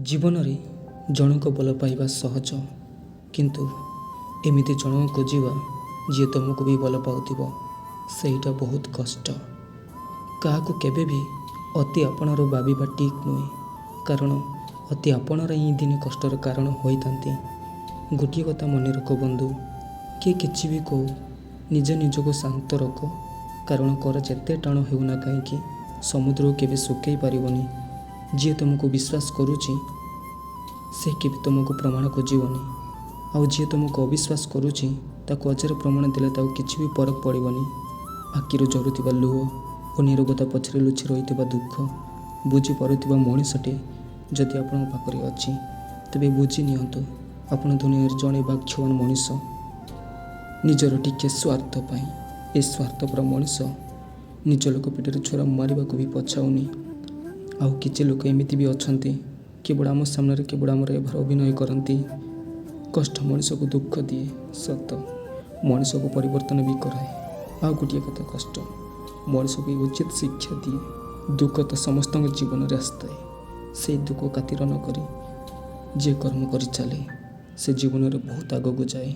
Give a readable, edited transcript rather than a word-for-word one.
ଜୀବନରେ ଜଣଙ୍କୁ ଭଲ ପାଇବା ସହଜ, କିନ୍ତୁ ଏମିତି ଜଣଙ୍କୁ ଖୋଜିବା ଯିଏ ତୁମକୁ ବି ଭଲ ପାଉଥିବ, ସେଇଟା ବହୁତ କଷ୍ଟ। କାହାକୁ କେବେ ବି ଅତି ଆପଣାର ଭାବିବା ଠିକ୍ ନୁହେଁ, କାରଣ ଅତି ଆପଣାର ହିଁ ଦିନେ କଷ୍ଟର କାରଣ ହୋଇଥାନ୍ତି। ଗୋଟିଏ କଥା ମନେ ରଖ ବନ୍ଧୁ, କିଏ କିଛି ବି କହୁ, ନିଜେ ନିଜକୁ ଶାନ୍ତ ରଖ, କାରଣ କର ଯେତେ ଟାଣ ହେଉନା କାହିଁକି, ସମୁଦ୍ରକୁ କେବେ ଶୁଖେଇ ପାରିବନି। ଯିଏ ତୁମକୁ ବିଶ୍ୱାସ କରୁଛି, ସେ କେବେ ତୁମକୁ ପ୍ରମାଣ ଖୋଜିବନି, ଆଉ ଯିଏ ତୁମକୁ ଅବିଶ୍ୱାସ କରୁଛି, ତାକୁ ହଜାରେ ପ୍ରମାଣ ଦେଲେ ତାକୁ କିଛି ବି ଫରକ ପଡ଼ିବନି। ଆଖିରୁ ଝରୁଥିବା ଲୁହ ଓ ନିରବତା ପଛରେ ଲୁଚି ରହିଥିବା ଦୁଃଖ ବୁଝିପାରୁଥିବା ମଣିଷଟେ ଯଦି ଆପଣଙ୍କ ପାଖରେ ଅଛି, ତେବେ ବୁଝି ନିଅନ୍ତୁ ଆପଣ ଦୁନିଆରେ ଜଣେ ଭାଗ୍ୟବାନ ମଣିଷ। ନିଜର ଟିକେ ସ୍ୱାର୍ଥ ପାଇଁ ଏ ସ୍ୱାର୍ଥପର ମଣିଷ ନିଜ ଲୋକ ପିଠିରେ ଛୁରା ମାରିବାକୁ ବି ପଛାଉନି। ଆଉ କିଛି ଲୋକ ଏମିତି ବି ଅଛନ୍ତି, କେବଳ ଆମ ସାମ୍ନାରେ କେବଳ ଆମର ଏଭର ଅଭିନୟ କରନ୍ତି। କଷ୍ଟ ମଣିଷକୁ ଦୁଃଖ ଦିଏ ସତ, ମଣିଷକୁ ପରିବର୍ତ୍ତନ ବି କରାଏ। ଆଉ ଗୋଟିଏ କଥା, କଷ୍ଟ ମଣିଷକୁ ଉଚିତ ଶିକ୍ଷା ଦିଏ। ଦୁଃଖ ତ ସମସ୍ତଙ୍କ ଜୀବନରେ ଆସିଥାଏ। ସେଇ ଦୁଃଖ ଖାତିର ନ କରି ଯିଏ କର୍ମ କରି ଚାଲେ, ସେ ଜୀବନରେ ବହୁତ ଆଗକୁ ଯାଏ।